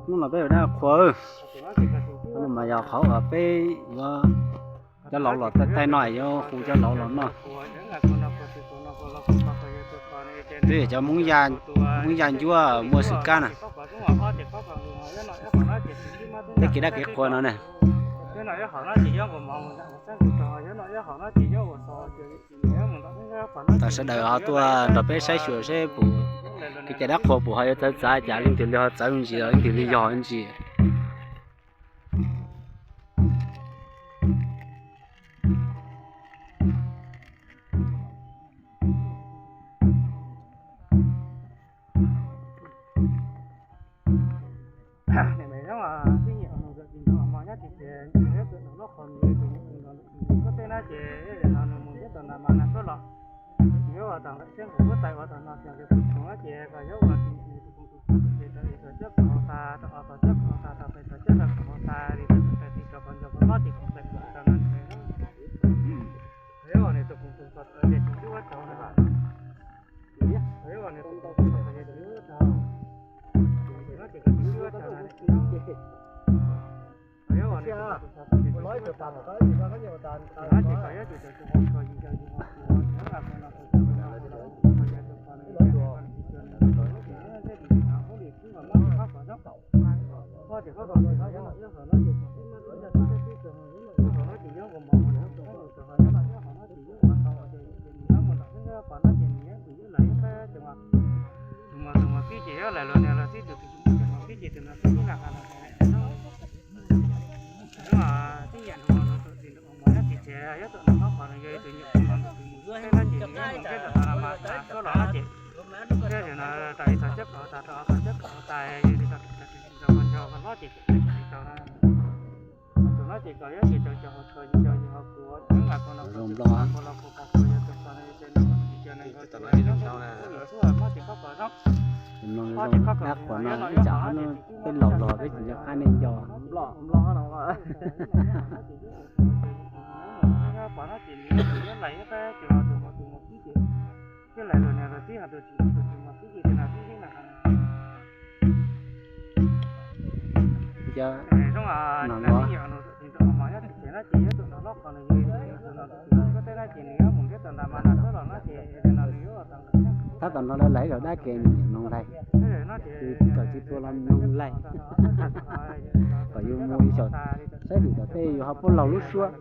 Hnub no peb yuav dab qhuas, mas yog qhov uas peb yuav cov laus los taij taij no yuav hu cov laus los noj. Twb yog cov Hmoob Yaj Ncuab muaj xwm kab na. Tej kev dab kev qhuas no ne. Tam sawv daws ho tuaj nrog peb saib xyuas seb puas, kev cai dab qhuas puas ho yuav txawv txav cas, leej twg li ho txawv ntsis, leej twg li yog ntsis. Zoo nplooj. Zoo nplooj, dab qhuas no ib tsam peb laus los peb tsis nco qab nej nco. Cov no no. Tab tom no lawv laiv zaum dab kev nws nyob no lais, tus kawm tsis tau los nyob no lais, kom yus mus ib xyoo saib lwm tom tej yus ho puab laug lub suab.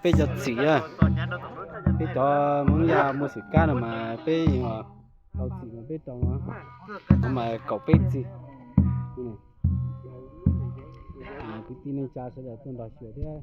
Peb cov txim, peb cov Hmoob Yaj muaj xwm kab no mas peb tau txim mas peb rau no, no mas kaum peb txim. Kwv tij neej tsa sawv daws tuaj nrog xyuas thiab.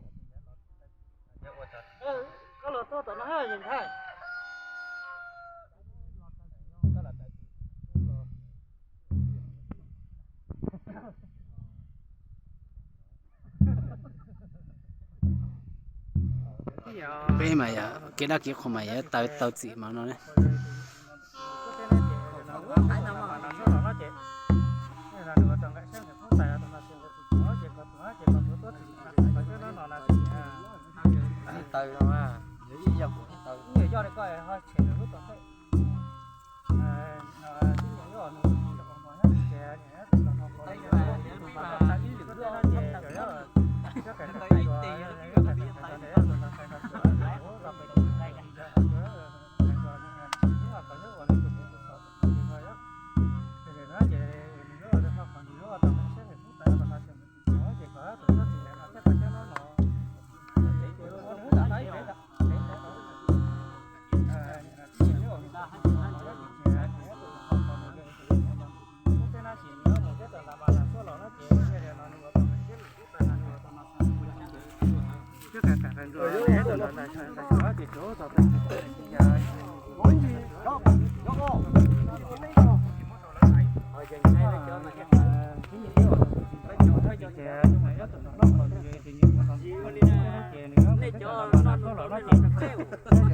Peb mas yog kev dab kev qhuas mas yog tau txim mas no.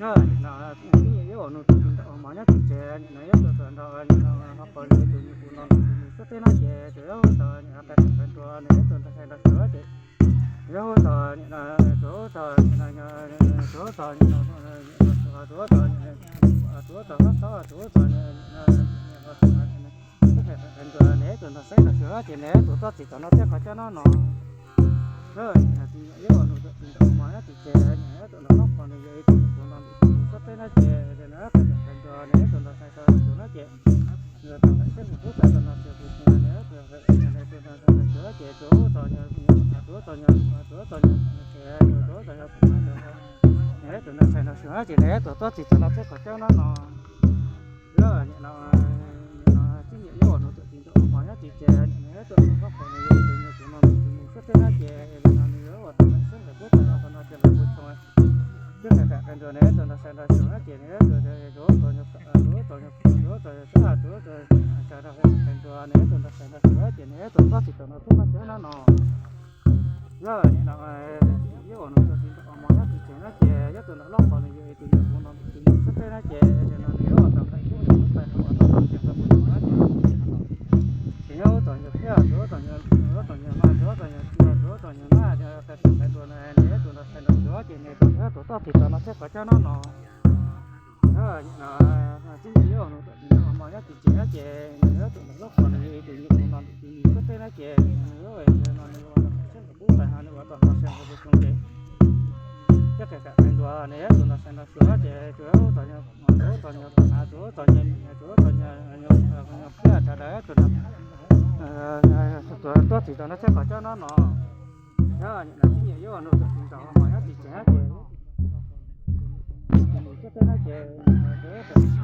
Yog nim no tib nyuag yuav ua nus tus txiv ntawm uas mos nyob tim tsev, nim no yuav tuaj txog nrog nim no ho pom nws tus nyuag tus no tus nyuag sab teb no ces tus yuav hu tau nim no qe qe ntua nws yuav tuaj nrog sai nrog xyuas ces yuav hu tau nim no tus hu tau nim no tus hu tau nim no tus hu tau tus hu tau tus hu tau xob xob tus hu tau qe qe ntua nws yuav tuaj nrog saib nrog xyuas ces nws yuav tuaj txog txij tom no thiab qhov coj no no. Yog nim no tib nyuag yuav ua nus tus txiv ntawm uas mos nyob tim tsev, nim no yuav tuaj nrog hlob qos nws yog ib tug tus no tus nyuag sab teb no ces nws yuav qe qe ntua nws yuav tuaj nrog sai nrog xyuas no ces nws yuav tau qe siab nws pub tau no xyuas tus txiv nws yuav tuaj nrog sai nrog xyuas ces tus hu tau nyuag tus hu tau nyuag tus hu tau nyuag ces tus hu tau nyuag nws yuav tuaj nrog sai nrog xyuas no ces nws yuav tuaj txog txij tom no thiab qhov coj no no. Yog nim no tib nyuag yuav ua nus tus txiv ntawm uas mos nyob tim tsev, nim no yuav tuaj nrog hlob qos nws yog ib tug nyuag tus no tus nyuag sab teb no ces nim no nws yuav ua tau qe siab nws pub tau no qhov no ces lawv ua txog thiab qe qe ntua nws yuav tuaj nrog sai nrog xyuas no ces nws yuav tuaj tus hu tau nyuag tus hu tau nyuag tus hu tau nyuag sab tus hu tau sai nrog qe ntua nws yuav tuaj nrog sai nrog xyuas no ces nws yuav tuaj txog txij tom no thiab qhov coj no no. Yog nim no tib nyuag yuav ua nus tus txiv ntawm uas mos nyob tim tsev no ces yuav tuaj nrog hlob qos nws yog ib tug nyuag tus no tus nyuag sab teb no ces nim no nws yuav ua tau qe siab nws pub tau no qhov no ces lawv ua txog no ces nws yuav hu tau nyuag phiaj tus hu tau nyuag tus hu tau nyuag no tus hu tau nyuag tua tus hu tau nyuag na qe qe ntua nws yuav tuaj nrog sai nrog xyuas ces nws yuav tuaj txog txij tom no thiab qhov coj no no. Yog nim no tib nyuag yuav ua nus tus txiv ntawm uas mos nyob tim tsev no ces nws yuav tuaj nrog hlob qos nws yog ib tug nyuag tus no tus nyuag sab teb no ces nws yuav no nws ua tau qe siab nws pub tau no nws ua tau qhov xyoo qhov xyoo ces thiab qe qe ntua nws yuav tuaj nrog sai nrog xyuas ces tus hu tau nyuag tus hu tau nyuag tus hu tau nyuag tus hu tau nyuag nyuag phiaj sawv daws tuaj nrog tuaj txij tom no thiab qhov coj no no. Yog nim no tib nyuag yuav ua nus tus txiv ntawm uas mos nyob tim tsev no ces tus nyuag sab teb no ces nws yuav